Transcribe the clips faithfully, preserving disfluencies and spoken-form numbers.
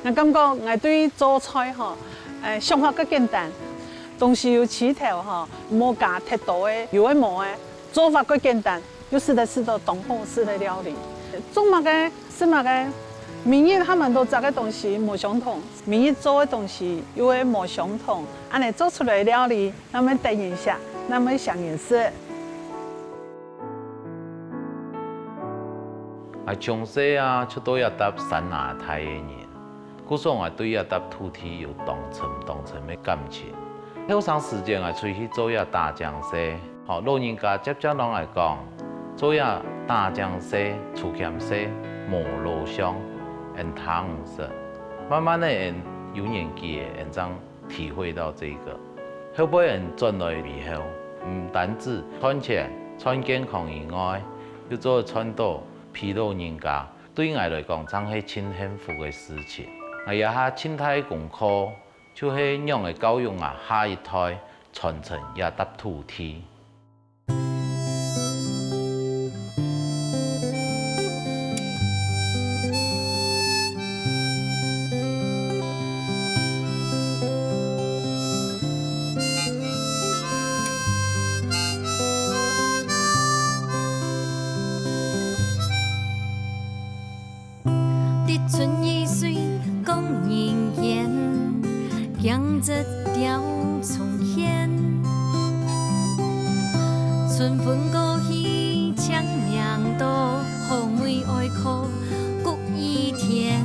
𠊎感覺𠊎對做菜吼，呃，想法較簡單，東西有起頭吼，毋好加忒多个，有个無个，做法較簡單，又食得食到當好食个料理。種麼个，食麼个，每日還蠻多隻个東西無相同，每日做个東西又會無相同，恁呢做出來个料理，正會得人惜，正會想人食。 𠊎從細啊，就到這搭山林大个人，故所𠊎對這搭土地有當深當深个感情。後生時節𠊎出去做這打槳踅，吼，老人家輒輒摎𠊎講，做這打槳踅、鋤鉗踅，無路上，𫣆聽毋識。慢慢个𫣆有年紀个，𫣆正 體會到這個。後背𫣆轉來以後，毋單止賺錢、賺健康以外，又做得賺到陪老人家，對𠊎來講，正係盡幸福个事情。𠊎這下盡大个功課，就係仰仔教育𠊎下一代，傳承這搭土地。 滴春雨水降人間，鏡子吊重現。春分過去，清明到，好妹哀哭谷雨天。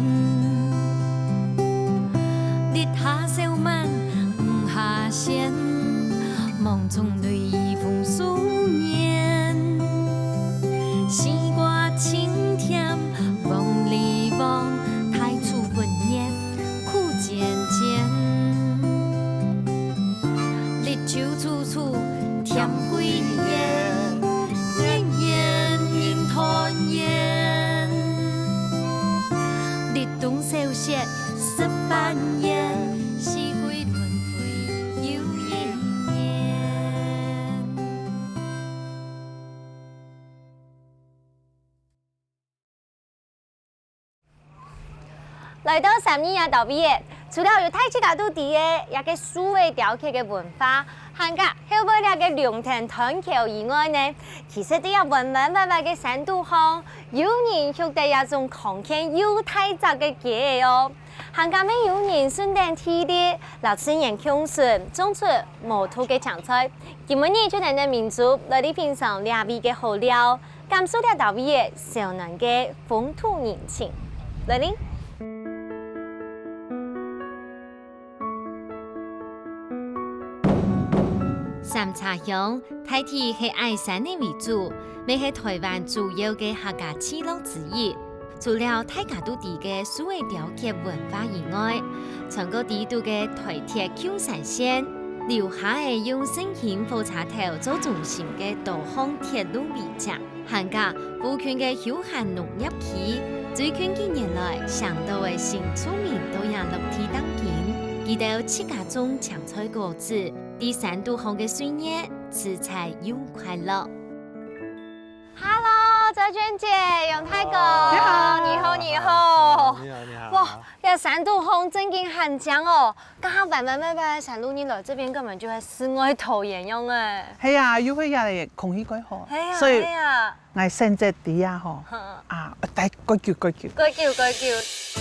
日下小滿，雨下仙，夢中淚雨風思念。西瓜清甜， 黃梨黃，大樹分月苦煎煎。綠洲處處添桂圓，年年人團圓。立冬小雪十八年，四季輪迴又一年。 來到三義這兜位仔，除了有大自家都知个這个數位雕刻个文化，還加後背這个龍騰斷橋以外呢，其實在這彎彎彎彎个山肚項，有人畜等這種康健又大隻个雞仔哦。還加乜有人順等地利，摎自然共生，種出無毒个青菜。今晡日就等等民族來去品嚐這位个好料。 感受這兜位仔燒暖个風土人情。來哩！三叉鄉大體係矮山个為主，乜係臺灣主要个客家聚落之一。除了大家都知个數位雕刻文化以外，全國知肚个臺鐵舊山線，留下个用勝興火車頭做中心个多項鐵路遺跡。 還加附近个休閒農業區，最近幾年來，成都个新住民都也落地打拼，佢兜自家種青菜果子，在山肚項个歲月，自在又快樂。Hello，周娟姐、楊大哥，你好，你好，你好。你好，你好。哇，這山肚項真經還靚哦！ 剛剛彎彎彎彎个山路，你來這片根本就係世外桃源樣仔。係啊，又係這裡空氣蓋好，係啊，所以係啊。𠊎選擇在這吼，啊，待蓋久蓋久。蓋久蓋久。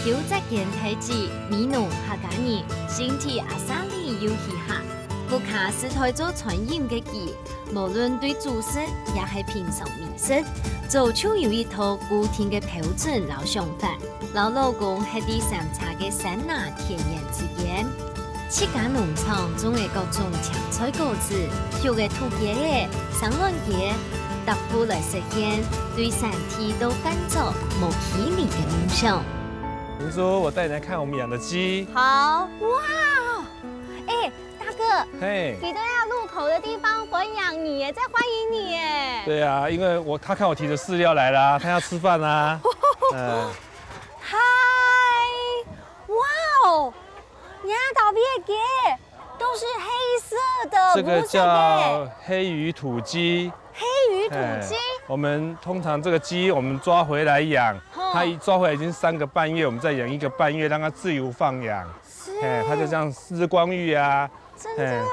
九隻間大姊，美濃客家人，新地阿沙里又去下，屋下世代做餐飲个佢，無論對煮食也係品嚐美食，早就有一套固定个標準摎想法。 摎老公歇在三叉个山林田園之間，自家農場種个各種青菜果子，畜个土雞仔、生卵雞，逐步來實現對山地到飯桌無距離个夢想。明珠，我帶你來看我們養的雞。好。哇，欸，大哥，嘿。你在那路口的地方歡迎你耶，在歡迎你耶。對啊，因為我，他看我提著飼料來啦，他要吃飯啦。嗯。 嗨，哇哦，你看到這个雞都是黑色的，這個叫黑羽土雞。不是這个。黑羽土雞？哎，我们通常这个鸡，我们抓回来养，哦它一抓回来已经三个半月，我们再养一个半月，让它自由放养。是，哎，它就像日光浴啊，真的，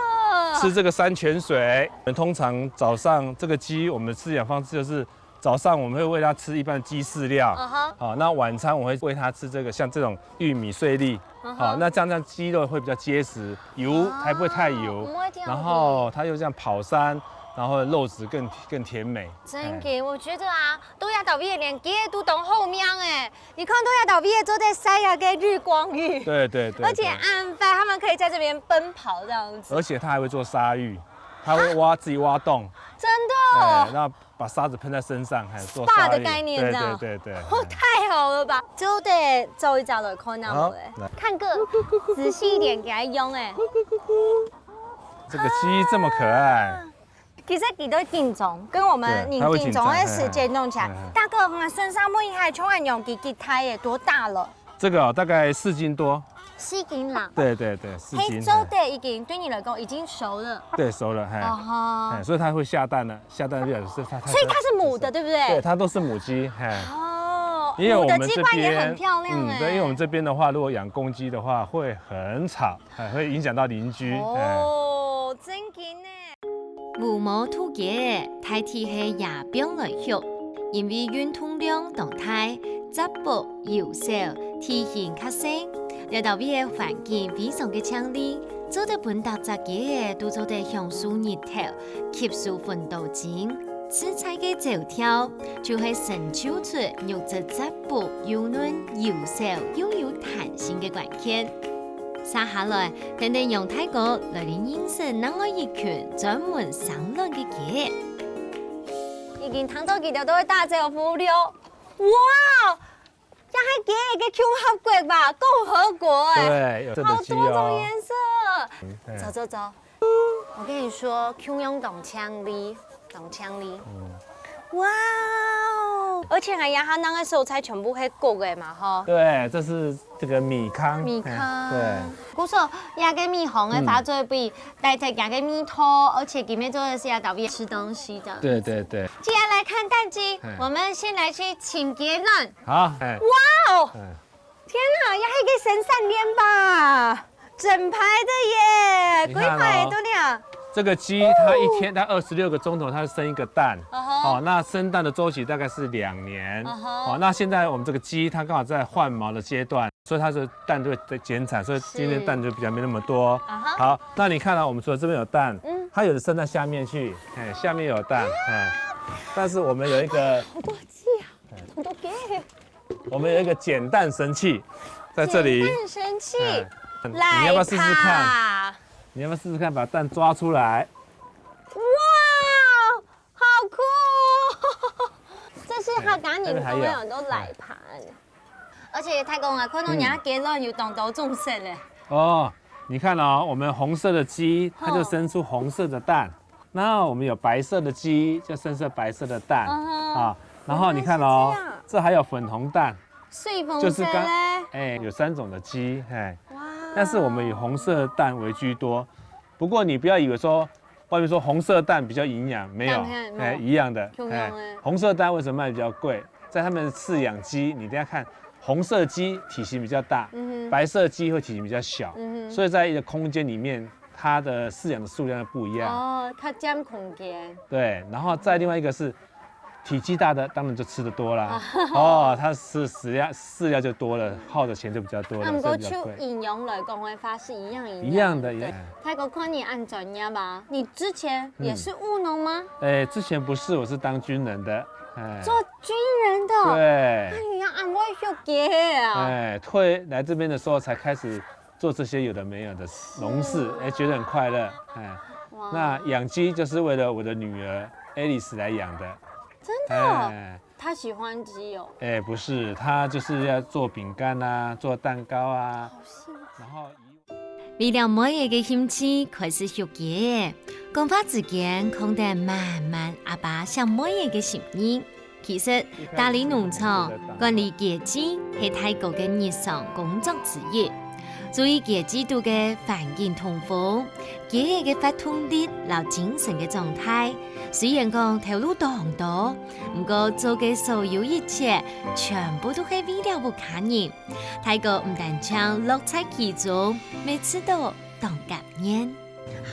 吃这个山泉水。我们通常早上这个鸡，我们的饲养方式就是早上我们会喂它吃一般的鸡饲料，嗯哼好，那晚餐我会喂它吃这个像这种玉米碎粒，嗯哼好，那这样这样鸡肉会比较结实，油才不会太油哦，不会太油，然后它又这样跑山，然后肉质更更甜美。真的，我觉得啊，到這搭位連雞都當好命哎，你看到這搭位做得曬啊个日光浴，对对对，而且对暗飯他们可以在这边奔跑这样子，而且它还会做沙浴，它会挖自己挖洞，真哎，的，那把沙子喷在身上，还做 SPA 沙浴的概念这样对对对对。哦，太好了吧！做得做一隻來看下好無？来看个仔细一点，给它用哎。这个鸡这么可爱，其实佢都緊張，跟我们对人它会緊張个紧张時間弄起來嘿嘿嘿。大哥，我身上問一下，像恁樣佢幾大耶？多大了？这个哦大概四斤多，四斤啦。对对对，四斤。係做得已經對你來講已經熟了。对，熟了，嘿，哦哎，所以它会下蛋了，下蛋表示它它所以它是母的，對不對？对，它都是母鸡，嘿。哦，因为我们母的雞冠也这边很漂亮哎。嗯，对，因为我们这边的话，如果养公鸡的话，会很吵，哎，会影响到邻居。哎，哦，真緊呢。烏毛土雞大體係野放來畜，因為運動量當大，隻腹又瘦，體型較細，這搭位个環境非常个靚麗，做得分逐隻雞仔都做得享受日頭，吸收分多精。 自在个走跳，就係成就出肉質質樸又嫩又瘦又有彈性个關鍵。接下來，等等讓大哥來認識另外一群專門生卵个雞。已經聽到佢兜都會打招呼了。哇，這係雞个共和國吧？共和國哎。对，有色的鸡好多種哦。顏色。嗯走走走，我跟你說，共樣當靚麗，當靚麗。嗯，哇哦！而且啊，這下拿个所在全部係谷个嘛，吼。对，这是这个米糠。米糠。哎故所，這个米糠个花做比帶在這个米頭，而且裡面做的是要特別吃東西的。对对对对，接下來看蛋雞哎，我們先來去清雞卵。好，哎，哇哦！哎，天哪，這係一个生產鏈吧？整排的耶，你看哦幾排都呢？这个鸡它一天它二十六个钟头它生一个蛋，嗯哼哦，那生蛋的周期大概是两年，嗯哼哦，那现在我们这个鸡它刚好在换毛的阶段，所以它的蛋就会减产，所以今天蛋就比较没那么多。啊哈好，那你看到我们除了这边有蛋，嗯它有的生在下面去，哎，下面有蛋，哎，但是我们有一个好多雞啊，好多雞。我们有一个捡蛋神器，在这里。捡蛋神器，哎来你要不要试试看？吧。你要不要试试看把蛋抓出来？哇，好酷哦！這是客家人講个很多泥盤。而且大哥啊，看到人家雞卵有當多種色嘞。哦，你看哦，我们红色的鸡，它就生出红色的蛋。那我们有白色的鸡，就生出白色的蛋嗯哼啊。然后你看哦原来是这样，这还有粉红蛋，水红色就是刚嘞。哎有三种的鸡，哎，哇但是我们以红色的蛋为居多。不过你不要以为说外面说红色蛋比较营养，没有当然，没有哎，一样的，同样的哎，红色蛋为什么卖比较贵？在他们饲养鸡，你等一下看，红色鸡体型比较大，嗯哼白色鸡会体型比较小，嗯哼所以在一个空间里面，它的饲养的数量不一样。哦，較佔空間。对，然后再另外一个是体积大的，当然就吃得多啦。哦，它是饲料饲料就多了，耗的钱就比较多了，啊，毋過就所以比较贵。營養來講个話，是一樣營養。一样的，一對样。大哥看你恁專業啊，你之前也是務農嗎？哎，之前不是，我是当军人的，哎，做军人的。对哎，你要恁會畜雞啊？哎，退来这边的时候才开始做这些有的没有的农事，哎，觉得很快乐，哎。哇那养鸡就是为了我的女儿 Alice 来养的，真的，哎，他喜欢雞哦。哎，不是，她就是要做饼干啊，做蛋糕啊，好幸福。然后。為了妹仔个興趣開始畜雞仔，講話之間囥等滿滿阿爸惜妹仔个心意。其實，打理農場、管理雞雞係大哥个日常工作之一。注意雞仔肚个環境通風，雞仔个活動力摎精神个狀態。雖然講頭路當多，毋過做个所有一切，全部都係為了屋下人。大家毋單淨樂在其中，乜試著當感恩。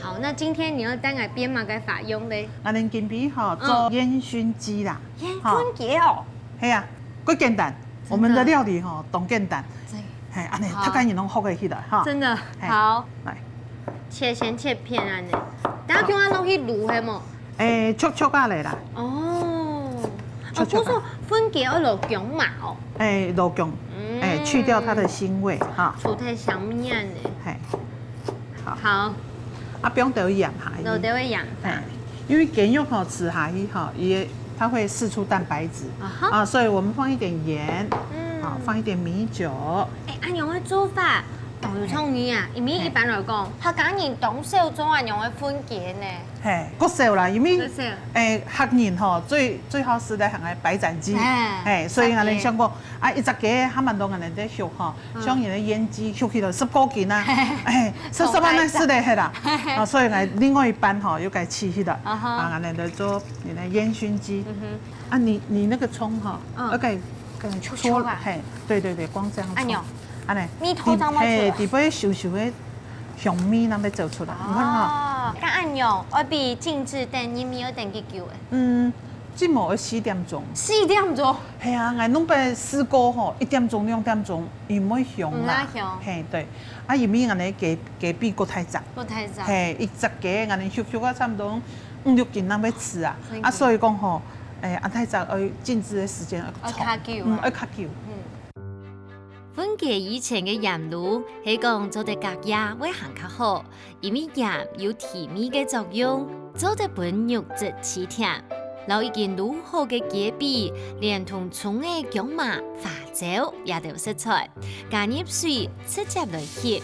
好，那今天你要帶來編麼个花樣呢？𠊎等今晡吼，嗯。做煙燻雞啦。煙燻雞哦。吼。係啊，蓋簡單。真的。我們的料理吼，當簡單。真的。係，恁呢，好。大家人攏學得起來哈。真的，係。好。來。切，先切片恁呢。等下叫佢落去滷，係無？欸，切切仔來啦。哦。切切仔。哦，不是說分解要落薑嘛，哦。欸，落薑。嗯。欸，去掉它的腥味哈。除忒香味恁呢。係。 好。好。啊，放兜鹽下去。落兜仔鹽。欸，因為雞肉吼，吃下去吼，也，它會釋出蛋白質。啊哈。啊，所以我們放一點鹽，嗯。啊，放一點米酒。欸，恁樣个做法，當有創意啊！因為一般來講，客家人當少做恁樣个分解呢。係，較少啦，因為，較少。欸，客人吼，最，最好食个還係白斬雞。欸，欸，所以𠊎等想講，啊，一隻雞還蠻多人在畜吼， 嗯。像人个煙雞畜起來十公斤啊，欸，十，十萬那係个係啦。啊，所以𠊎另外一半吼，又該切起來。啊哈。啊，恁呢來做你的煙燻雞。嗯哼。啊，你，你那個蔥吼，嗯。要給，給切切啊。搓，係，對對對，光這樣搓。恁樣。恁呢，你頭上要搓啊。係，底背熟熟个香味那邊走出來，你看哈。哦，該恁樣，愛比靜置等入面愛等幾久欸？嗯，這無愛四點鐘。四點鐘？係啊，𠊎攏擺試過吼，一點鐘、兩點鐘， 佢毋會香啦。毋會香。係，對。啊，因為𠊎等雞，雞髀較大隻。較大隻。係，一隻雞𠊎等畜畜啊，差毋多五六斤正會食啊。真的。啊，所以講吼，欸，恁大隻愛靜置个時間愛長。愛較久啊。嗯，愛較久。嗯。分解以前个鹽滷，係講做得隔夜會還較好。 因為鹽有提味个作用，做得分肉質起甜。摎已經滷好个雞髀，連同蔥仔、薑嫲、花椒這兜食材，加入水直接來翕。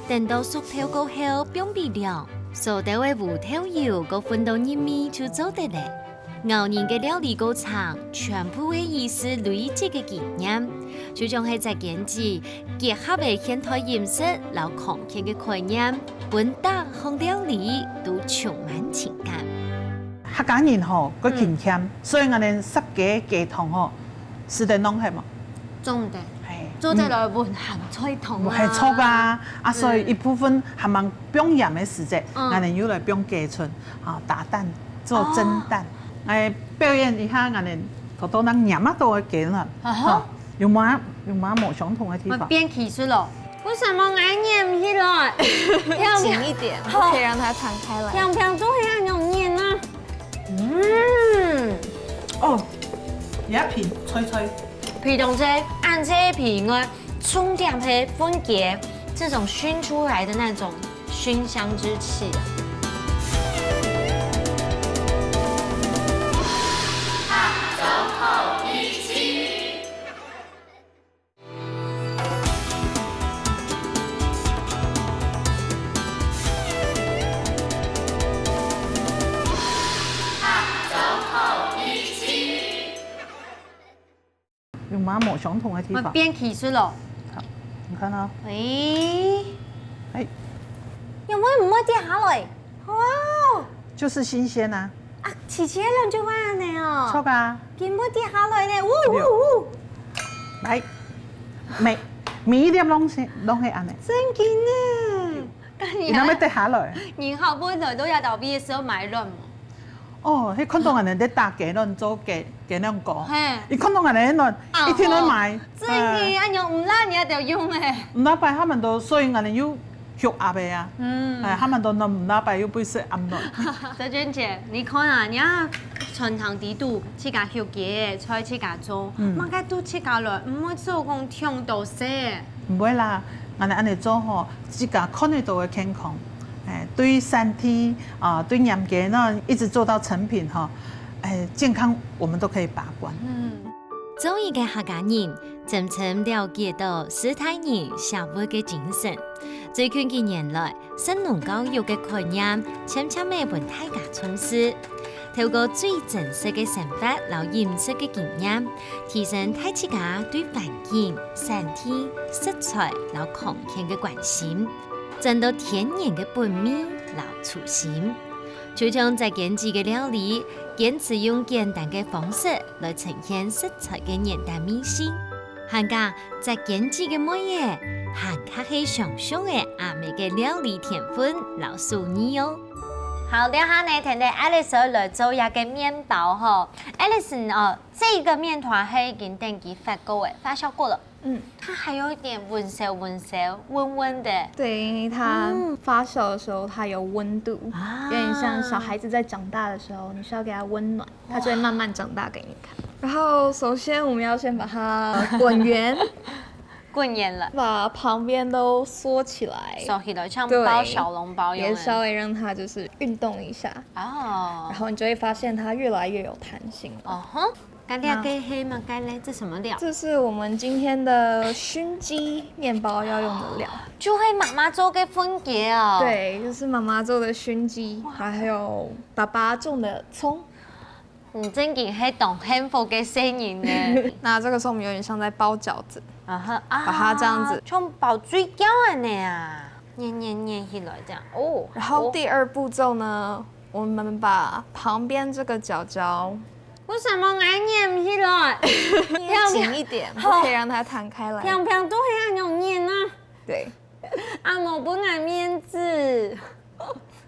等到熟透過後，放微涼，所兜个烏豆油過混到入面就做得了。 咬人个料理過程，全部係意式累積个經驗，就像係隻堅持，結合了現代飲食摎康健个概念，分逐項料理都充滿情感。客家人吼，較勤儉，嗯。所以𠊎等煠雞个雞湯吼，食得弄忒無？ 做得。係。做得來混鹹菜湯啊。嗯。係，著啊，啊，所以一部分還吂放鹽个時節，嗯。𠊎等又來放雞春，啊，打蛋，做蒸蛋。哦。來表演一下𠊎等偷偷拿拈啊到个雞卵，啊哈。吼，有無，有無相同个地方？變奇術囉。為什麼𠊎拈毋起來？緊一點，好。不可以讓它彈開來。平平做係恁樣拈啊。嗯。哦，這皮脆脆。 皮當脆，恁脆个皮外，重點係分解這種燻出來的那種燻香之氣啊。有無相同个地方？變奇術囉。好，你看啊。喂。欸。仰會毋會跌下來？哇！就是新鮮啊。啊，起起來就會恁樣哦。著啊。根本跌下來呢，嗚嗚嗚！來，每，每一粒攏係，攏係恁樣。真緊呢。你哪會跌下來？你好不容易都要到畢業時候買卵嘛。 哦，佢看到𠊎等在打雞卵，做雞，雞卵糕。係。佢看到𠊎等卵，啊，一定會買。吼，真个，恁樣毋罅你也得用欸。毋罅擺佢等都，所以𠊎等又畜鴨仔啊。嗯。欸，佢等都卵毋罅擺又毋會食鴨卵。德娟姐，你看啊，你啊，餐廳裡肚自家畜雞仔，菜自家種，嗯。麼个都自家來，毋會做講忒多事。 毋會啦，𠊎等恁樣做吼，自家看得到个健康，欸，對產地啊，對拈雞卵，一直做到成品吼，欸，健康我們都可以把關。嗯。做一個客家人，深深了解到世大人惜物个精神。最近幾年來， 食農教育个概念，漸漸仔分大家重視。透過最真實个生活摎飲食个經驗，提升大自家對環境、食產地、食材摎康健个關心，轉到天然个本味摎初心。就像矽堅記个料理，堅持用簡單个方式來呈現食材个原單味緒。還加矽堅記个妹仔，還較係想像个阿姆个料理天分摎手藝哦。好，這下呢，跈等Alice來做一個麵包吼。Alice哦，這個麵團係已經等佢發過了，發酵過了。嗯，它還有一點溫燒溫燒、溫溫的。對，因為它發酵的時候，它有溫度，有點像小孩子在長大的時候，你需要給他溫暖，他就會慢慢長大給你看。然後首先我們要先把它滾圓，滾圓了，把旁邊都縮起來，縮起來，像包小籠包一樣，也稍微讓它就是運動一下。哦，然後你就會發現它越來越有彈性了。哦吼。 該這個係麼个呢？這什麼料？這是我們今天的燻雞麵包要用的料。就係媽媽做个粉雞哦。對，就是媽媽做的燻雞，還有爸爸種的蔥。你真經係當幸福个細人呢。那這個時候我們有點像在包餃子，啊哈，把它這樣子，像包水餃恁樣啊，捏捏捏起來這樣哦。然後第二步驟呢，我們把旁邊這個角角 為什麼𠊎捏毋起來？要緊一點，不可以讓它彈開來。平平都係恁樣捏啊。對，啊，無分𠊎面子。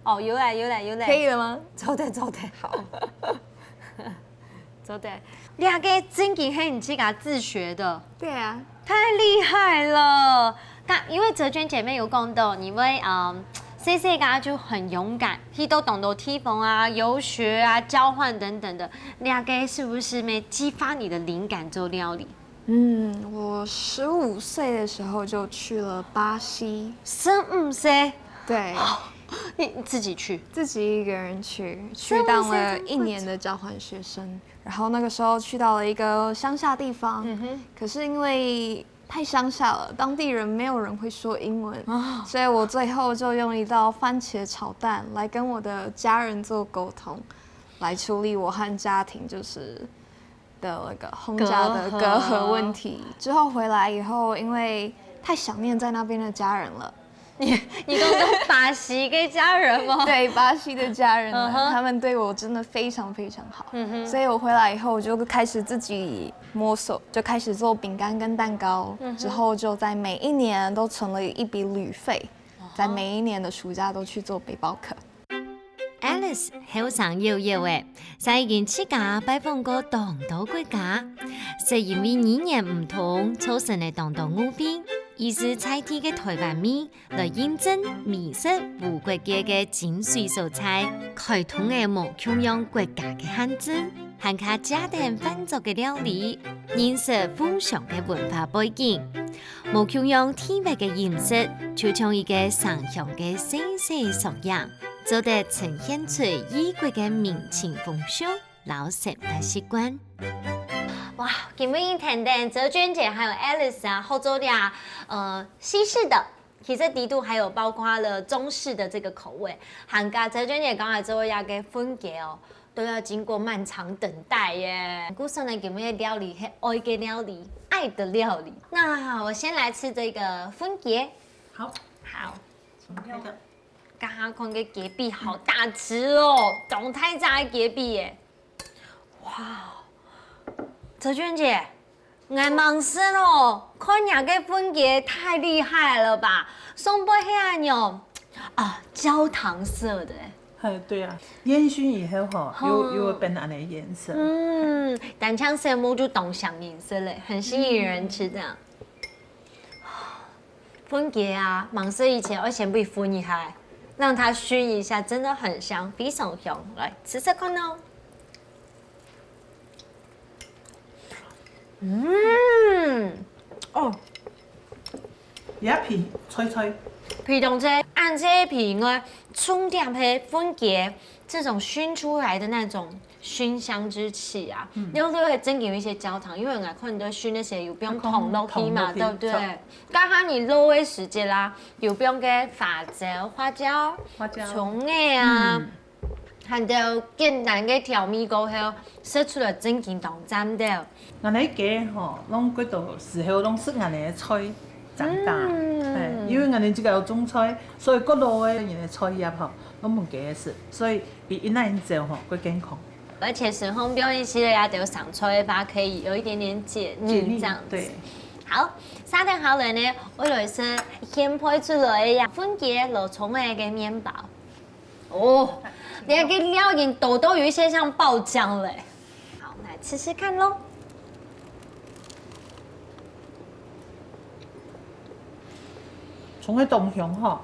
哦，有啦，有啦，有啦。可以了嗎？做得，做得。好。做得。這個真經係你自家自學的。對啊。太厲害了！但因為哲娟姐妹有講到，你會，嗯，細細个就很勇敢，去到當多地方啊，遊學啊，交換等等的。這個是不是會激發你的靈感做料理？嗯，我十五歲的時候就去了巴西。十五歲？對，你自己去？自己一個人去，去當了一年的交換學生。然後那個時候去到了一個鄉下地方，可是因為太鄉下了，當地人沒有人會說英文，所以我最後就用一道番茄炒蛋來跟我的家人做溝通，來處理我和家庭就是的那個轟炸的隔閡問題。之後回來以後，因為太想念在那邊的家人了，你，你講到巴西个家人嗎？對，巴西的家人們，嗯哼。他們對我真的非常非常好，嗯哼。所以我回來以後，我就開始自己摸索，就開始做餅乾跟蛋糕，嗯哼。之後就在每一年都存了一筆旅費，哦。在每一年的暑假都去做背包客。Alice後生夭夭仔， 就已經自家拜訪過當多國家，就因為語言毋通，造成了當多誤會。以食在地个臺灣味來印證美食無國界个精髓所在，開通了無共樣國家个限制，還較加添飯桌个料理，認識互相个文化背景。無共樣地域个飲食，就像一個城鄉个細細縮影，做得呈現出異國个民情風俗。 摎生活習慣。哇，今晡日跈等哲娟姐還有Alice啊，合作這，呃，西式的，其實裡肚還有包括了中式的這個口味。還加哲娟姐剛才做个這個粉雞哦，都要經過漫長等待耶。故所呢，今晡日个料理係愛个料理，愛的料理。那我先來吃這個粉雞。好，好，什麼配的？ 剛剛看个雞髀好大隻哦，當大隻个雞髀耶！哇，哲娟姐，𠊎吂食哦，看你个粉雞太厲害了吧！上背係恁樣啊，焦糖色的耶。嘿，對啊，煙燻以後吼，又，哦。又會變恁樣顏色。嗯，單淨色目就當像顏色嘞，很吸引人吃這樣。 粉雞啊，吂食以前愛先分佢分一下，讓它燻一下，真的很香，非常香。來，吃吃看哦。嗯，哦，這皮脆脆。皮當脆，恁脆皮外，重點係粉雞這種燻出來的那種 燻香之氣啊，嗯。又，又會增添一些焦糖，因為𠊎看你都燻那些有放糖落去嘛，糖落去，對不對？著。加上你滷个時節啦，有放个花椒、花椒、花椒。蔥仔啊，嗯。看到簡單个調味過後，食出來真經當讚个。𠊎个雞吼，攏幾多時候攏食𠊎个菜長大，嗯，因為𠊎自家有種菜，所以過老个人个菜葉吼，攏分雞食，所以比一般人走吼，較健康。而且食紅標一系列啊，都有上菜的話，可以有一點點解膩這樣子。對。好，沙丁好了呢，我有一些先配出來呀，分解老蟲的个麵包。 哦，連个料已經抖到有一些像爆漿了。好，我們來吃吃看咯。蔥个當香吼。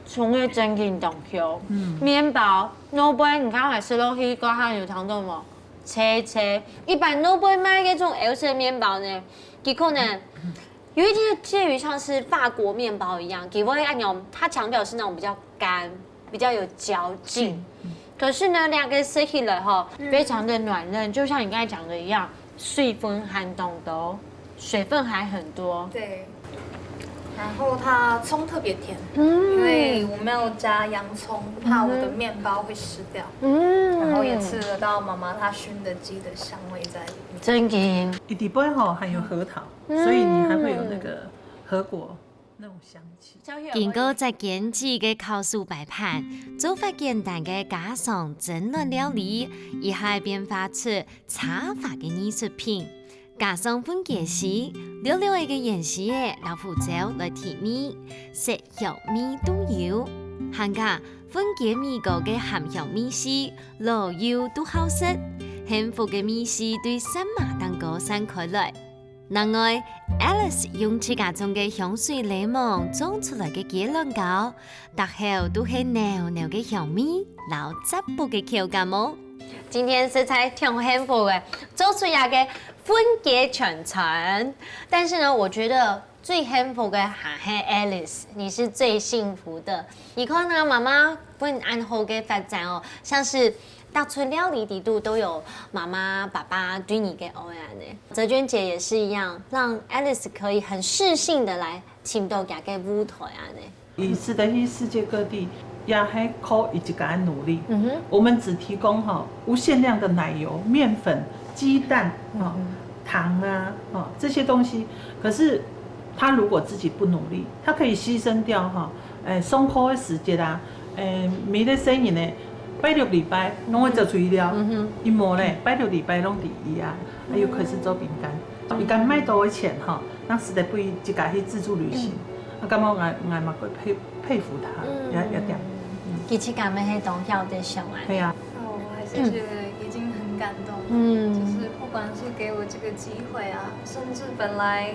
蔥个真經當香。嗯。麵包，外背你看還食落去，剛剛有嚐到無？脆脆。一般外背賣那種歐式麵包呢，佢可能 有一點介於像是法國麵包一樣，佢會那種，它強調是那種比較乾、比較有嚼勁。可是呢，兩個食起來吼，非常的軟嫩，就像你剛才講的一樣，水分還當多，水分還很多。對，然後它蔥特別甜，嗯，因為我沒有加洋蔥，怕我的麵包會濕掉。嗯，然後也吃得到媽媽她燻的雞的香味在裡面。真經。佢底背吼還有核桃， 所以你還會有那個核果那種香氣。經過節儉仔个巧手擺盤，做法簡單个家常蒸卵料理，一下變化出茶花个藝術品。加上分解絲、溜溜仔个芫荽仔摎胡椒來提味，色香味都有。還加分解米糕个鹹香味緒，老幼都好食，幸福个味緒對雪麻頂高散開來。 另外，Alice用自家種个香水檸檬種出來个雞卵糕，逐口都係濃濃个香味，摎雜補个口感哦。今天實在挺幸福个，做出這個分解全餐。但是呢，我覺得最幸福个還係Alice，你是最幸福的。你看啊，媽媽分恁好个發展哦，像是 逐出料理底肚都有媽媽、爸爸對你个愛恁呢。哲娟姐也是一樣，讓Alice可以很適性的來尋到佢个舞台恁呢。佢使得去世界各地，也還靠佢自家个努力。嗯哼。我們只提供哈無限量的奶油、麵粉、雞蛋啊、糖啊啊這些東西，可是他如果自己不努力，他可以犧牲掉哈，哎，上課个時節啊， 欸，每個細人呢，拜六禮拜攏會走出去尞，嗯哼。佢無咧，拜六禮拜攏佇佢啊，啊又開始做餅乾。佢敢買到个錢吼，正使得分佢自家去自助旅行。啊，感覺𠊎𠊎嘛會佩佩服他，嗯。也也點。嗯。佢自家乜係當曉得想啊。對啊。哦，我還是覺得已經很感動了。嗯。就是不管是給我這個機會啊，甚至本來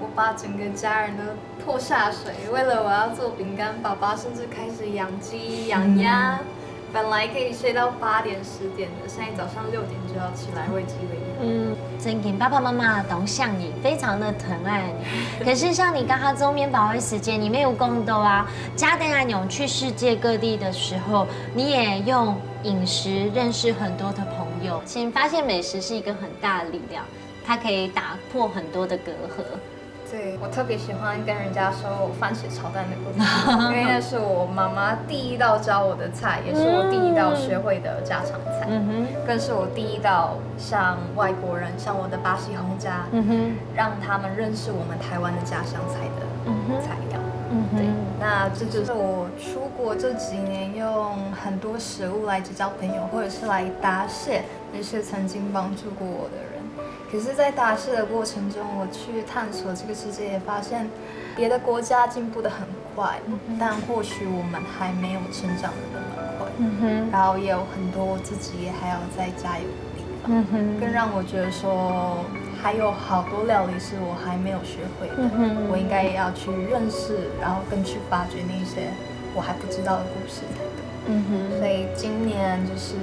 我把整個家人都拖下水，為了我要做餅乾，爸爸甚至開始養雞、養鴨。嗯。本來可以睡到八點、十點的，現在早上六點就要起來餵雞餵鴨。嗯，真經，爸爸媽媽當想你，非常的疼愛你。可是像你剛剛做麵包的時間，你沒有講到啊，家庭啊，你去世界各地的時候，你也用飲食認識很多的朋友。其實發現美食是一個很大的力量，它可以打破很多的隔閡。 對，我特別喜歡跟人家說我番茄炒蛋的故事，因為那是我媽媽第一道教我的菜，也是我第一道學會的家常菜，嗯哼。更是我第一道向外國人，像我的巴西紅家，嗯哼。讓他們認識我們台灣的家鄉菜的，嗯哼。菜餚。嗯哼。對，那這就是我出國這幾年用很多食物來結交朋友，或者是來答謝那些曾經幫助過我的人。 可是，在答謝的過程中，我去探索這個世界，也發現別的國家進步得很快，嗯哼。但或許我們還沒有成長得那麼快。嗯哼。然後也有很多自己還要再加油的地方，嗯哼。更讓我覺得說，還有好多料理是我還沒有學會的，嗯哼。我應該也要去認識，然後更去發掘那些我還不知道的故事才對。嗯哼。所以今年就是，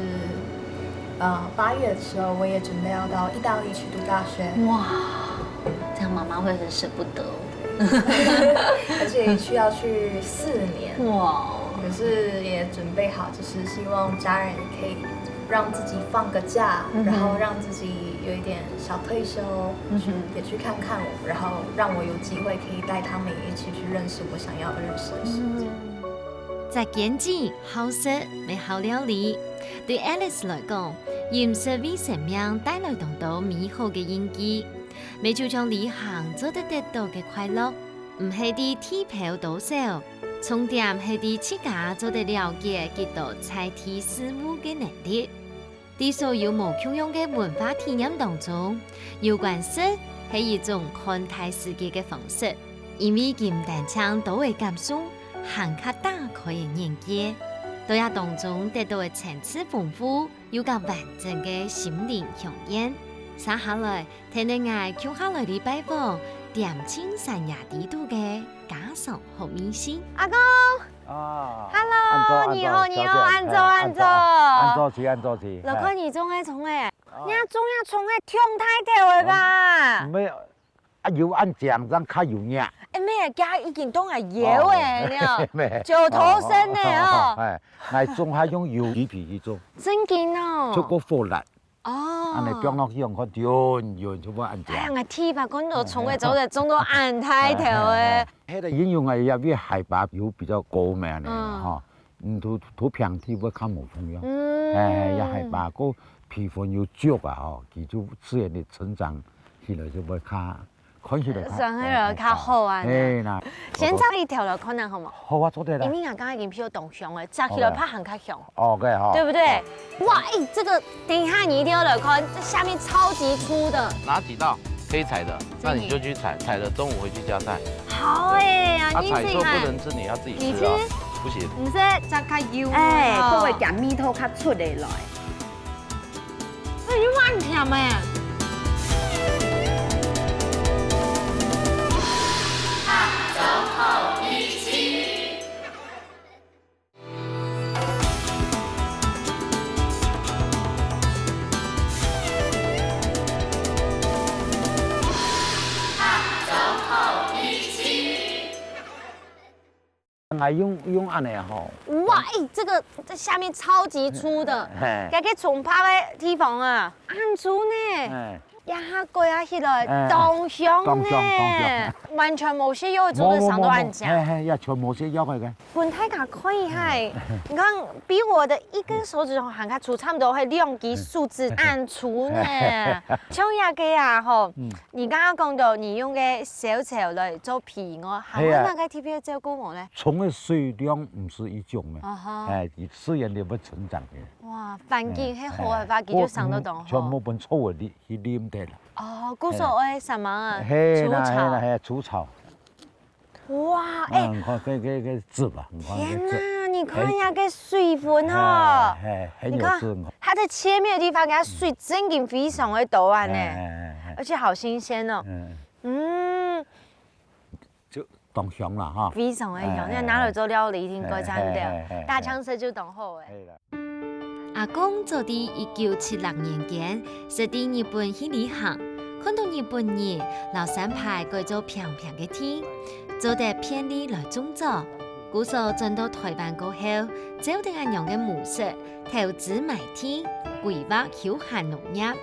呃，八月的時候，我也準備要到義大利去讀大學。哇，這樣媽媽會很捨不得哦。而且需要去四年。哇。可是也準備好，就是希望家人也可以讓自己放個假，嗯哼。然後讓自己有一點小退休，嗯哼。去，也去看看我，然後讓我有機會可以帶他們也一起去認識我想要認識的世界。嗯。節儉精、好食乜好料理。對Alice來講，飲食為生命帶來當多美好个印記。乜就像旅行做得得到个快樂，毋係在地標多少，重點係在自家做得了解幾多在地事物个能力。 在所有無共樣个文化體驗當中，有關食係一種看待世界个方式，因為佢毋單淨多个感受，還較打開个眼界。在這當中得到个層次豐富，又較完整个心靈饗宴。接下來，跈等𠊎共下來去拜訪恬靜山野裡肚个家常好味緒。阿公，啊，Hello，恁早，你好，你好，恁早，恁早，恁早。恁早，恁早，恁早。來看你種个蔥仔，哦。你種个蔥仔忒大條了吧？嗯，無，啊，有恁靚，正較有影。哎，無，佢已經當然有了，哦，無。九頭身了哦。哦，哎，𠊎種還用有機肥去種，真緊哦。出過火力。 哦。恁呢放落去，用看，勻勻，就會恁樣。哎呀，𠊎第一擺看到蔥仔做得種到恁大條欸。該个因為𠊎這位海拔有比較高嘛，恁呢吼，嗯，土土平地會較無共樣。嗯，哎，這海拔高，肥分又足啊吼，佢就自然个成長起來就會較 看起來較，算起來較好啊。哎，那，先插一條來看啊，好無？好啊，做得啦。因為𠊎剛剛已經譬如當香了，摘起來怕還較香，OK吼，對不對？哇，哎，這個等一下你一定要來看，這下面超級粗的。哪幾道可以採的，那你就去採，採了中午回去加菜。好哎呀，啊，採錯不能吃，你要自己吃哦，不行。毋係，這較幼。哎，各位講味道較出得來。 哎，又恁甜欸！𠊎用用恁呢吼。哇，哎，這個這下面超級粗的，嘿，該個蔥耙个地方啊，恁粗呢，嘿，這下割下起來，哎，當香呢，當香，當香，完全無瀉藥，做得生到恁靚。無無無無，嘿嘿，也全無瀉藥个。分大家看一下，你看比我的一根手指頭還較粗，差不多會兩支手指恁粗呢。像這個啊吼，你剛剛講到你用个小草來做肥料，還有哪個特別照顧無呢？ 蔥个水量毋係一種个，啊哈，哎，佢自然就會成長个。哇，環境係好个話，佢就生到當好。全部分草个去去淋忒啦。哦，故所愛啥物啊？係啦，除草。係啦，係除草。哇，哎，你看這這這籽啊，你看這籽。天哪，你看人家个水分哦，哎，哎，很有滋哦。你看，它在切面的地方，給它水真的非常的多啊呢，哎哎哎哎，而且好新鮮哦。嗯。嗯， 就當香啦哈。非常个香，哎，你拿來做料理，一定蓋讚个，哎，哎，哎，哎，大腸食就當好个。係啦。阿公早在一九七六年間，識在日本去旅行，看到日本人摎山排改做平平个地，做得便利來種作。故所轉到台灣過後，照等恁樣个模式，投資買地，規劃休閒農業。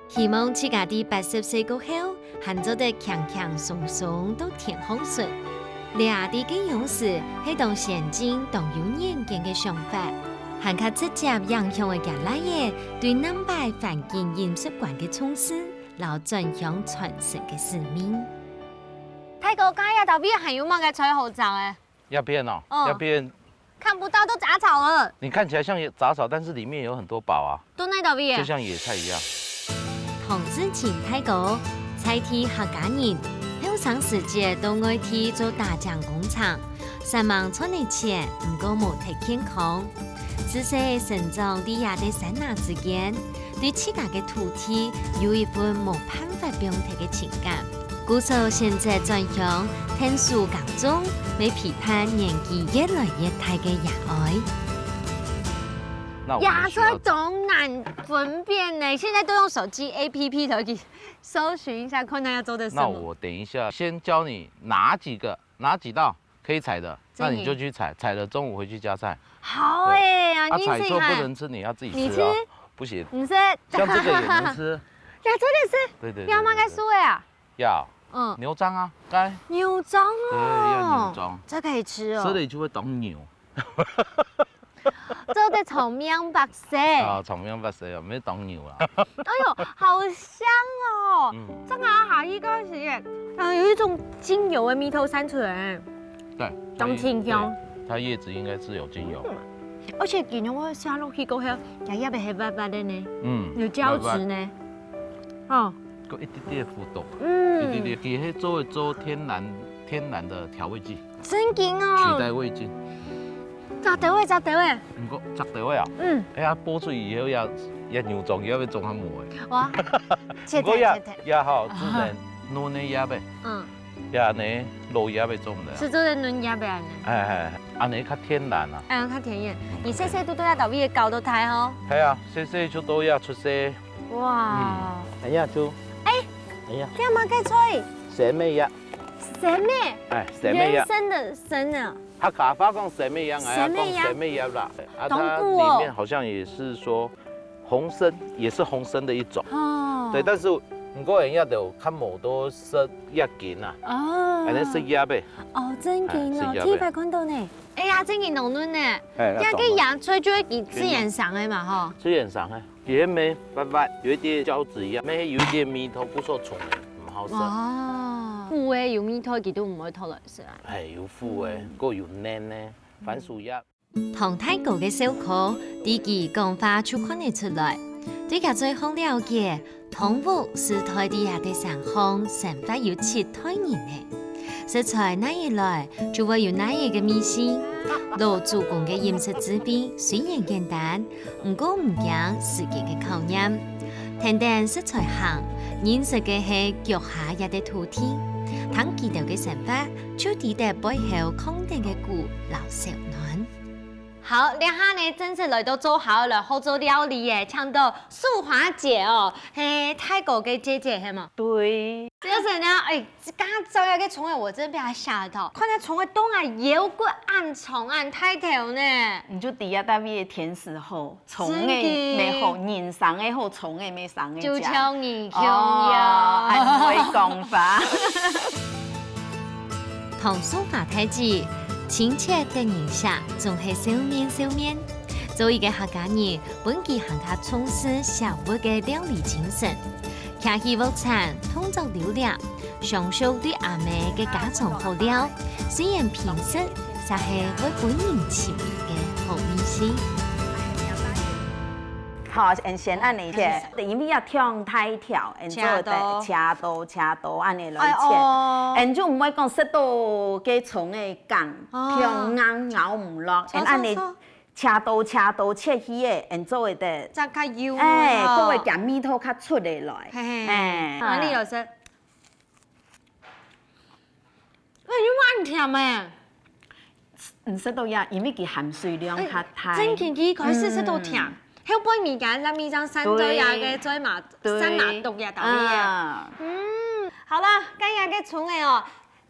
希望自家在八十歲過後，還做得輕輕鬆鬆到天空脣。這在該央時係當先進、當有遠見个想法，還較直接影響个厥倈仔對南擺環境飲食觀个重視，摎轉鄉傳承个使命。大哥，該這搭位還有麼个菜好摘欸？ 這片哦，嗯，這片看不到，都雜草了。你看起來像雜草，但是裡面有很多寶啊，都在那邊耶，就像野菜一樣。唐志勤大哥，在地客家人，後生時節到外地做打井工程，煞猛賺了錢，毋過無忒健康。自細成長在這个山林之間， 對自家个土地有一份無辦法放忒个情感。故所選擇轉鄉，𢯭手耕種，來陪伴年紀越來越大个爺哀。那我們需要，野菜當難分辨呢，現在都用手機A P P都可以搜尋一下，看它要做的什麼。那我等一下先教你哪幾個，哪幾道 可以採的，那你就去採，採了中午回去加菜。好欸，對。啊，你試試看。啊，採錯不能吃，你要自己吃哦。你吃？不行。毋係。像這個也能吃。呀，真的是。對對對對對。你要麼个素的啊？要。嗯。牛樟啊，該。牛樟哦。對，要牛樟。這可以吃哦。吃了就會當牛。做得長命百歲。啊，長命百歲哦，毋係當牛啊。哎喲，好香哦！嗯。這個下去个時間，嗯，有一種精油的味道散出來。對，當清香。它葉子應該是有精油。嗯，而且佢用个下落去過後，葉葉係滑滑个呢，嗯，有膠質呢。哦，有一點點苦度，嗯，一點點，佢係做做天然天然的調味劑。 真經哦。取代味精。摘掉个，摘掉个。毋過摘掉个啊？嗯。哎呀，剝出以後也也牛種也會種下無个。哇，切切切切。毋過也也好，只能嫩个葉个，嗯，也呢老葉个種毋得。係做得嫩葉个呢。哎哎，恁呢較天然啊。哎，較天然。你細細都都要到位搞到大吼。係啊，細細就都要出世。哇。哎呀，就，哎，哎呀，這麼个菜？蛇尾葉。蛇尾。哎，蛇尾葉。人參个參啊。 客家話講蛇尾葉，哎呀，蛇尾葉。講蛇尾葉啦。啊，當古哦。它裡面好像也是說紅參，也是紅參的一種。哦。對，但是毋過人家都較無多食葉根啊，哦。可能是葉个。哦，真經哦，哎，是葉个。第一擺看到呢。哎呀，真經濃濃呢。哎，那種嘛。這個芽菜就係佢自然生个嘛，吼。自然生个。 佢係無滑滑，有一點膠質一樣，無有一點味道，故所蟲仔毋好食。哇，苦个有味道，佢都毋會討來食啊。哎，有苦个，嗯，過有黏个，番薯葉。唐大哥个笑科，在佢講話就看得出來。對佢最好了解，唐屋係在地下个山項，生活有七代人呢。食材哪位來，就會有哪位个味緒。老祖公个飲食智慧雖然簡單， 毋過毋驚時間个考驗。跈等食材行，認識个係腳下這塊土地，聽佢兜个生活，就知得背後囥等个苦摎燒暖。好，這下呢，正式來到灶下來學做料理耶，請到淑華姐哦，係大哥个姐姐係無？對。就是呢，哎，剛剛照那個蔥仔，我真被他嚇到，看那蔥仔當然有個恁長恁大條呢。你就知啊，大衛个天時好。 蔥仔乜好，人生个好，蔥仔乜生个。就像你共樣。哦，恁會講話。唐淑華大姐，親切得人惜，總係笑面笑面。做一個客家人，分佢還較重視小屋个料理精神。徛起屋產，動作流掠， 享受對阿姆个家常好料，雖然平實，卻係會分人尋味个好味緒。好，𫣆先恁呢切，因為愛忒大條，𫣆做得切刀，切刀恁呢來切。哎哦。𫣆就毋會講食到該蔥仔梗，哦，忒硬咬毋落，𫣆恁呢切刀，切刀切去个，𫣆做得。正較幼。哎，哦，該會鹹味道較出得來。嘿嘿，哎。哪裡有食？ 哎，又蠻甜欸。毋食到呀，因為佢含水量較大。哎，正經，佢一開始食到甜，嗯，後背物件，辣味正散到呀，對，該嘴嘛，對，散嘛，毒呀，道理耶。嗯。嗯，好啦，該呀，該蔥仔哦，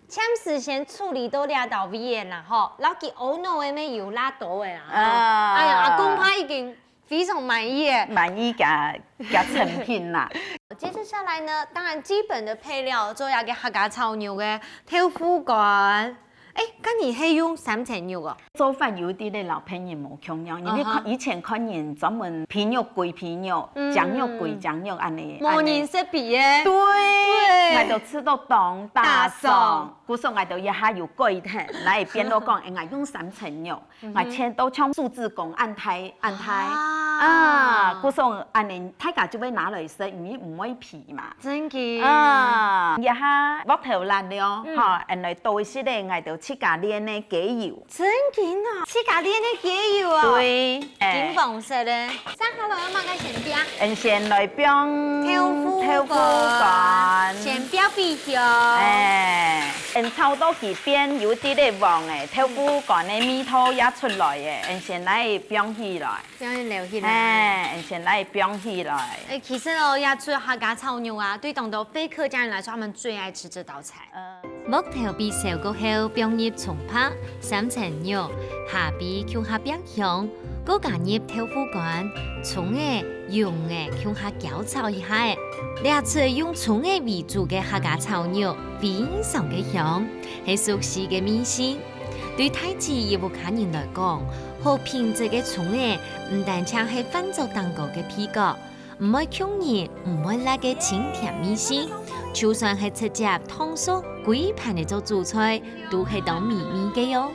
暫時先處理到這到位个啦吼，然後佢烏腦个咩油辣到个啦，吼。啊。哎呀，阿公怕已經 非常滿意耶。滿意佢，佢成品啦。接著下來呢，當然基本的配料，做一個客家炒肉个豆腐乾。哎，該你係用三層肉哦？做法有一滴仔摎別人無共樣，因為看，嗯哼，以前看人專門皮肉歸皮肉，嗯，精肉歸精肉恁呢，無人識皮耶。對，對，𠊎都試到當打爽。打爽。故所𠊎都一下有改忒，來變到講，哎，𠊎用三層肉。 嗯哼。𠊎切到像手指公恁大，恁大。啊。啊，故所恁呢，大家就會拿來食，因為毋會皮嘛。正經。啊，這下鑊頭焫了，嗯，吼，𫣆來倒一息仔，𠊎兜自家煉个雞油。正經啊，自家煉个雞油啊。對，哎。金黃色个，接下來愛麼个先放？𫣆先來放豆腐乾。豆腐乾，先煸煸香。哎。 𫣆炒到佢變有滴仔黃欸，豆腐乾个味道也出來欸，𫣆先來放起來。放起來。嘿，𫣆先來放起來。哎，其實哦，這出客家炒肉啊，對當多非客家人來說，他們最愛吃這道菜。呃。鑊頭煸燒過後，放入蔥白、三層肉，下煸共下煸香，過加入豆腐乾、蔥仔、 用个共下攪炒一下仔。這出用蔥仔為主个客家炒肉非常个香，係熟悉个味緒。對大姊佢屋下人來講，好品質个蔥仔毋單淨係飯桌頂高个配角，毋會勥人、毋會辣个清甜味緒，就算係直接燙熟歸盤个做主菜，都係當美味个喲。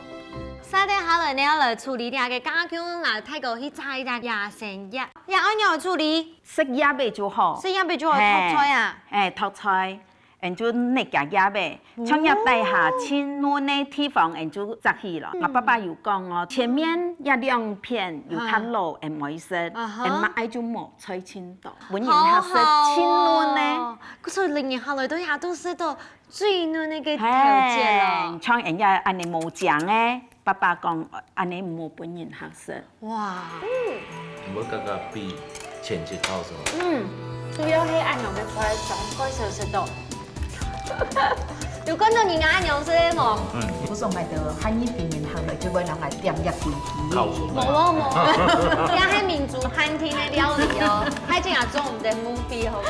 續等下來呢，愛來處理這个家具，𠊎大哥去摘一隻野生葉，這愛仰處理？食葉仔就好。食葉仔就好，嘿。托菜啊？哎，托菜。 𫣆就捏佢葉仔，像這底下盡嫩个地方，𫣆就摘去咯。嗯。𠊎爸爸有講哦，前面這兩片有較老，嗯。𫣆毋愛食，啊哈。𫣆嘛愛就無菜盡多，分人客食盡嫩个。好好哦。所以人客來到這都食到最嫩个个條件咯。嘿，像𫣆這恁呢無靚个，爸爸講，恁呢毋好分人客食。 哇。毋會價格比前一道係無？嗯，主要係恁樣个菜，上蓋少食到。有看到人家恁樣食無？嗯。不是我買的，漢語平民行的，就會拿來點一滴滴。無哦，無哦，這係民族餐廳个料理哦，還真係做毋得目的哦。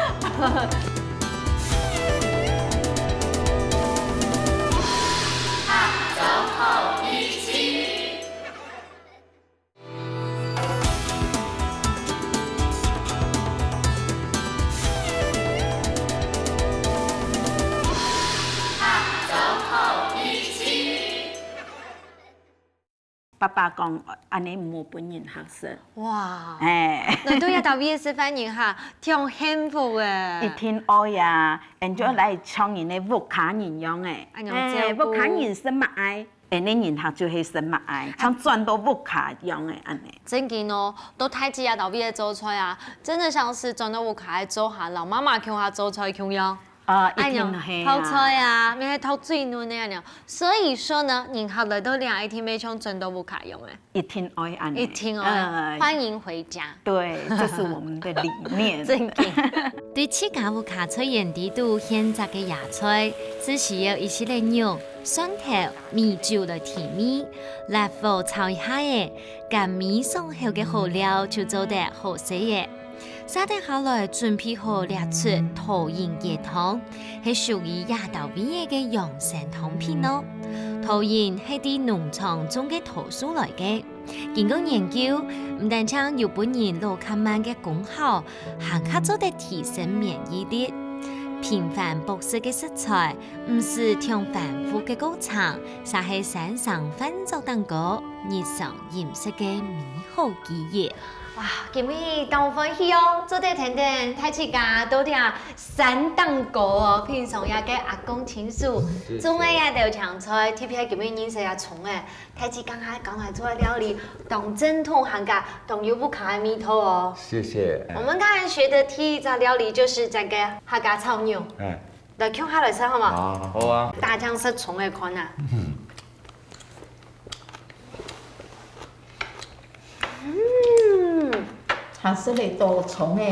爸爸講，恁呢毋好分人客食。哇！哎。來到這搭位个食飯人客，當幸福欸。一定愛啊，𫣆就來像人个屋下人樣欸。恁樣照顧。哎，屋下人食麼个， 𫣆俚人客就係食麼个，像轉到屋下樣仔恁呢。正經哦，到大姊這搭位个做菜啊，真的像是轉到屋下个做下，摎媽媽共下做菜共樣。啊，一定係啊。恁樣，托菜啊，乜係托最嫩个恁樣。所以說呢，人客來到這，一定會像轉到屋下樣仔。一定愛恁呢。一定愛，呃，歡迎回家。對，這是我們的理念。正經。對自家屋下菜園底肚現摘个野菜，只需要一息仔肉、 蒜頭、米酒來提味，辣火炒一下仔，甘味爽口个好料就做得好勢仔。續等下來準備好這出桃仁雞湯，係屬於這搭位仔个養生湯品哦。桃仁係對農場種个桃樹來个，經過研究，毋單淨有分人老較慢个功效，還較做得提升免疫力。平凡樸實个食材， 毋使忒繁複个過程，就係生成飯桌頂高日常飲食个美好記憶。哇，今晡日當歡喜哦，做得跈等大姊家到這山頂高哦，品嚐這个阿公親手種个這兜青菜，特別今晡日認識這蔥仔，大姊剛剛講个做个料理，當正統客家，當有屋下个味道哦。謝謝。我們剛才學的第一道料理就是這個客家炒肉。哎。 來，共下來食好無？好。好啊。大家食蔥仔看啊。嗯。佢食得到蔥仔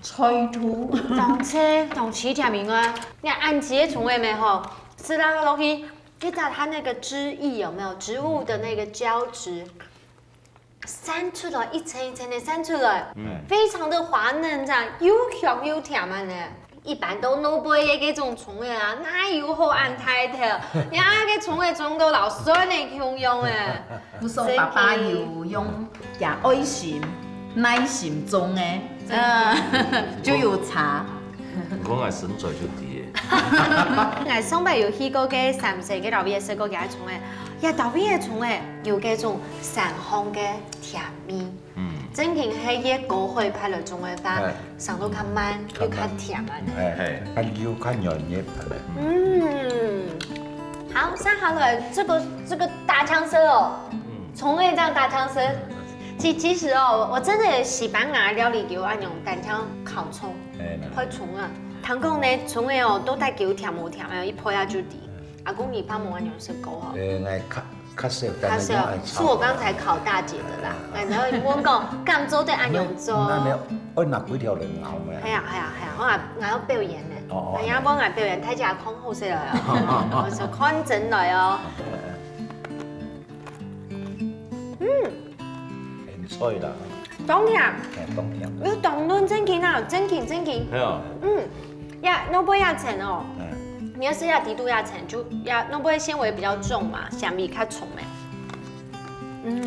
菜頭。當脆，當鮮甜味啊！你看恁細个蔥仔無吼，食落落去，一搭它那個汁液有沒有？植物的那個膠質， 散出來，一層一層个散出來，嗯。非常的滑嫩，這樣又香又甜啊呢。一般都挼背个這種蔥仔啊，哪有好恁大條？人家个蔥仔種到摎蒜仔共樣欸。毋錯，爸爸有用佢愛心、耐心種个，嗯，就有差。你看𠊎身材就知欸。𠊎上擺有去過个三星个老爺食過佢个蔥仔，佢老爺个蔥仔有該種山項个甜味。 嗯。正經係越高海拔來種个話，哎。生到較慢，又較甜啊。哎，哎。啊，又較軟一點。嗯。好，接下來這個，這個大青色哦。嗯。蔥仔這樣大青色。其，其實哦，我真的西班牙料理有恁樣單淨烤蔥，哎，配蔥啊。聽講呢，蔥仔哦，都帶有甜無甜，一配下就知。阿公你爸無恁樣食過哦。哎，𠊎較 較少，較少，但係愛炒。是我剛才考大姐的啦。哎，然後你問講，敢做得恁樣做？那，那你愛拿幾條來咬咩？係啊，係啊，係啊，我還，我還要表演呢。哦，哦。人家問𠊎表演，大家看好勢來哦，我說看真來哦。嗯，很脆啦。當甜。哎，當甜。有當嫩，正經啊，正經，正經。係啊。嗯，呀，老伯也甜哦。嗯。你愛食這底肚這層，就這，會毋會纖維比較重嘛，纖維較重咩？嗯，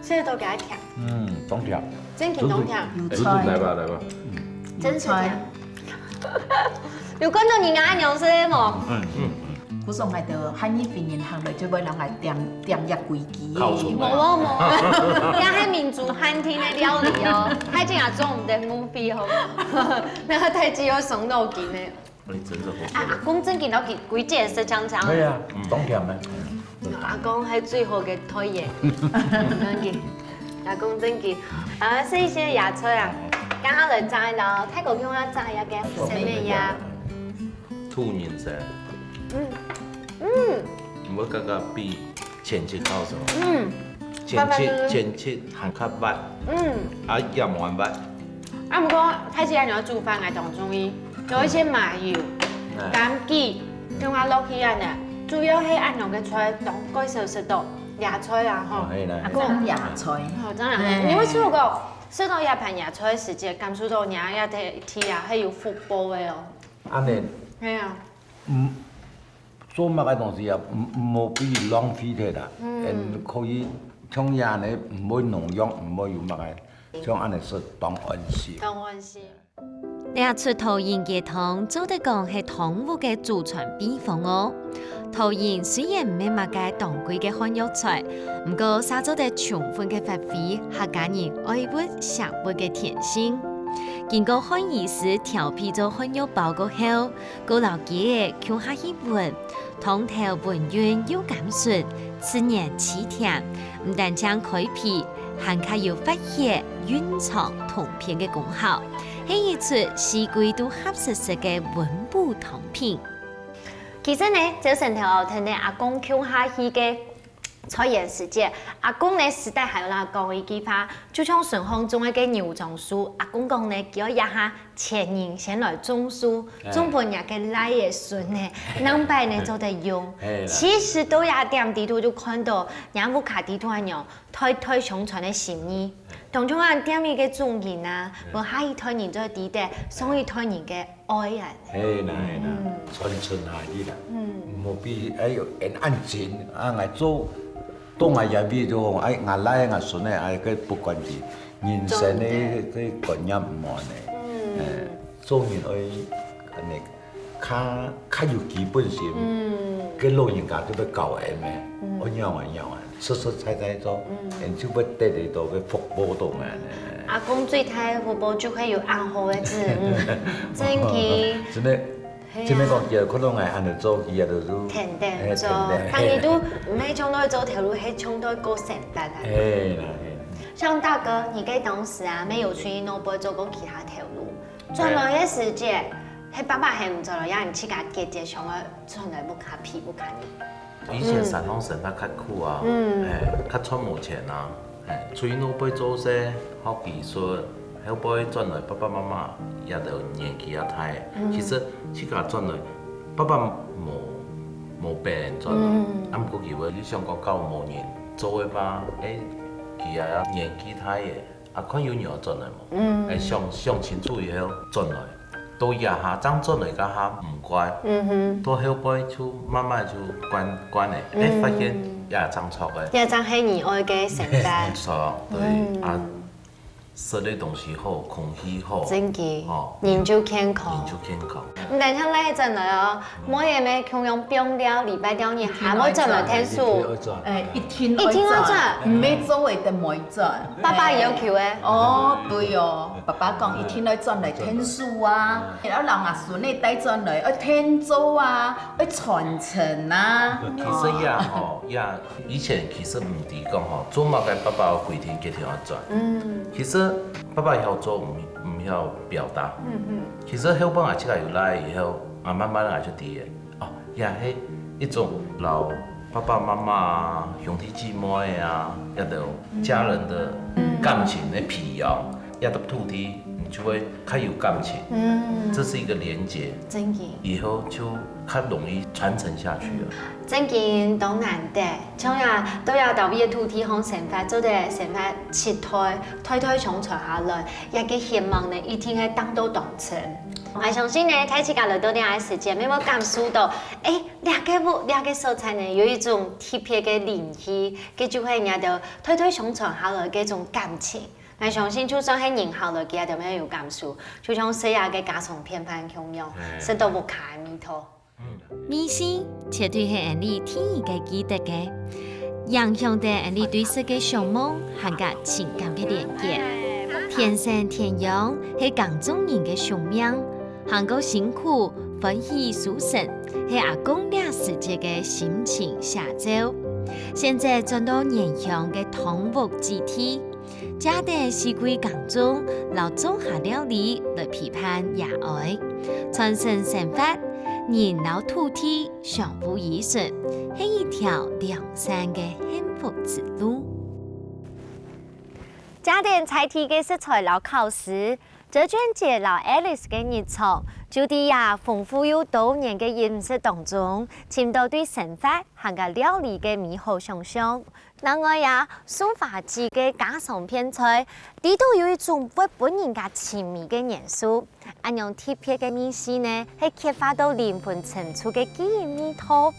食到幾甜。嗯，當甜。真經當甜。有菜。來吧，來吧。真係甜。有看到人家恁樣食無？嗯嗯。故所𠊎兜漢語會人行來，就會人來點點這規矩。無無無，這係民族餐廳个料理哦，還真正做毋得movie哦，那個代誌要傷腦筋呢。 你真係好啊，阿公真經到幾幾件事常常。對啊，當甜呢。阿公係最好个代言，真經。阿公真經，啊，食一些野菜啊，剛剛來摘咯，大哥共下摘一個什麼呀？兔人參。嗯嗯，毋會感覺比前七好食。嗯，前七前七還較滑，嗯，啊也無恁滑。 啊，毋過大自然有煮飯，𠊎當中意，有一些麻油、枸杞，用啊落去恁呢，主要係恁樣个菜，當蓋少食到野菜啊吼。係啦。阿公野菜。哦，真的，你有試過食到這盤野菜个時節，感受到你啊，這地啊，係有福報个哦。恁呢。係啊。嗯。 做麼个東西啊，毋毋好分佢浪費忒啦，嗯，可以像這恁呢，毋會農藥，毋會有麼个，像恁呢食當安心。當安心。這齣桃仁雞湯做得講係湯屋个祖傳秘方哦。桃仁雖然毋係麼个當貴个漢藥材，毋過煞做得充分个發揮客家人愛物惜物个天性。經過漢醫師調配做漢藥包過後， 過摎雞仔共下去炆，湯頭溫潤又甘醇，自然鮮甜，毋單淨開脾，還較有活血、潤腸、通便个功效，係一齣四季都合適食个溫補湯品。其實呢，朝晨頭哦，跈等阿公共下去个 菜園時節，阿公呢，時常還有摎講一句話，就像順風種个牛樟樹，阿公講呢，佢愛這下前人先來種樹，哎，種分若个倈仔孫呢，哎，兩擺呢做得用。哎啦。其實到這點裡肚就看到，若屋下裡肚恁樣，代代相傳个心意。當像𠊎店裡个主人啊，哎，無下一代人做得知得，上一代人个 愛啊。係啦係啦，嗯，傳承下去啦。嗯，無必哎喲，恁恁緊啊！𠊎做到𠊎這位就，哎，𠊎倈𠊎孫仔，哎，佢不管佢，人生个个觀念毋好呢。嗯，哎，做人愛恁呢，較較有基本心。嗯，个老人家就會教𠊎咩，嗯，愛仰仔仰仔。 實實在在做，嗯，人就會得得到个福報到嘛呢。阿公最大个福報就係有恁好个子女，真个。真个，係啊，真个講，佢看到𠊎恁樣做，佢也就係天天做，哎，天天。但你都毋係像在做頭路，係像在過生活啊。係啦，係啦。像大哥，你个當時啊，沒有出去外背做過其他頭路，轉來个時節，係爸爸喊你轉來，也你自家決定想愛轉來屋下陪屋下人。 以前山上生活較苦啊，嗯，哎，較賺無錢啊，哎，出去外背做事，學技術，後背轉來爸爸媽媽也都年紀也大，嗯，其實自家轉來，爸爸無無別人轉來，嗯，啊，毋過佢會想講，假如無人做个話，哎，佢也年紀大个， 啊，看有人轉來無？嗯，哎，想想清楚以後轉來，到這下正轉來這下毋怪，嗯哼，到後背就慢慢就慣慣了，哎，嗯，發現也正著个。這正係你愛个生活。著，對，嗯，啊，食个東西好，空氣好，真个，哦，人就健康。人就健康。毋單淨倈仔轉來哦， 妹仔乜共樣放尞，禮拜六日還愛轉來𢯭手。哎，一定愛轉。一定愛轉。毋係做會得無愛轉。爸爸要求个。哦，對哦，爸爸講一定愛轉來𢯭手啊，然後摎𠊎孫仔帶轉來，愛𢯭手啊，愛傳承啊。其實也吼，也以前其實毋知講吼，做麼个爸爸有規定一定愛轉。嗯。其實爸爸曉做，毋毋曉表達。嗯嗯。其實後尾𠊎自家有倈仔以後，啊，慢慢𠊎就知个。 哦，也係一種摎爸爸媽媽啊、兄弟姊妹啊，這兜家人个感情个培養，這兜土地毋就會較有感情。嗯，這是一個連結，真的。以後就較容易傳承下去了。真的當難得，像呀，到呀到位个土地項生活，做得生活七代，代代相傳下來，這個願望呢，一定會達到當成。𠊎相信呢，大自家來到這個時節，乜會感受到，誒，這個屋，這個所在呢，有一種特別个靈氣，該就係人家个代代相傳下來个種感情。 𠊎相信，就算係人客來，佢兜乜有感受，就像細阿个家常便飯共樣，食到屋下个味道。味緒絕對係𠊎俚第一个記得个，影響著𠊎俚對食个想望，還加情感个連結。田生田養係耕種人个宿命，行過辛苦，歡喜收成，係阿公這時節个心情寫照。現在轉到原鄉个湯屋基地， 借等四季耕種摎灶下料理來陪伴爺哀，傳承生活，人摎土地相互依存，係一條良善个幸福之路。借等在地个食材摎巧思，周俊傑摎Alice个日常，就在這豐富又多元个飲食當中，尋到對生活還加料理个美好想像。 另外呀，繡花枝个家常便菜，裡肚有一種會分人家沉迷个元素。恁樣特別个味緒呢，係刻畫到靈魂深處个記憶味道。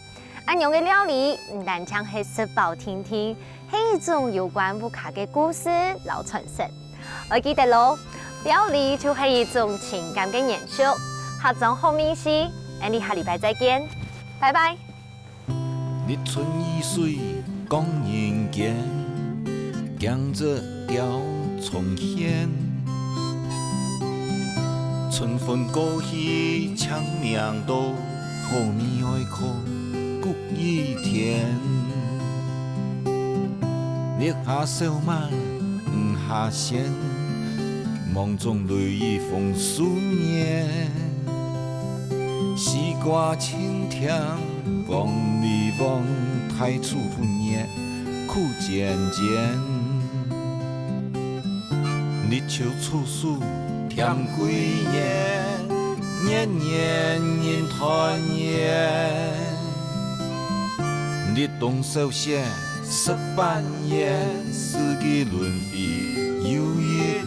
恁樣个料理，毋單淨係食飽定定，係一種有關屋下个故事摎傳承。愛記得咯，料理就係一種情感个延續。客庄好味緒，𠊎俚下禮拜再見，拜拜。 日春雨水降人間，驚蟄鳥蟲縴。春分過去青命多，好味愛靠谷雨天。日下燒麥，雨下餡，芒種雷雨豐收年。 西瓜青甜，黃梨黃，大樹分熱，苦煎煎。立秋處暑添桂圓，年年人團圓。立冬小雪， 食粄圓，四季輪迴又一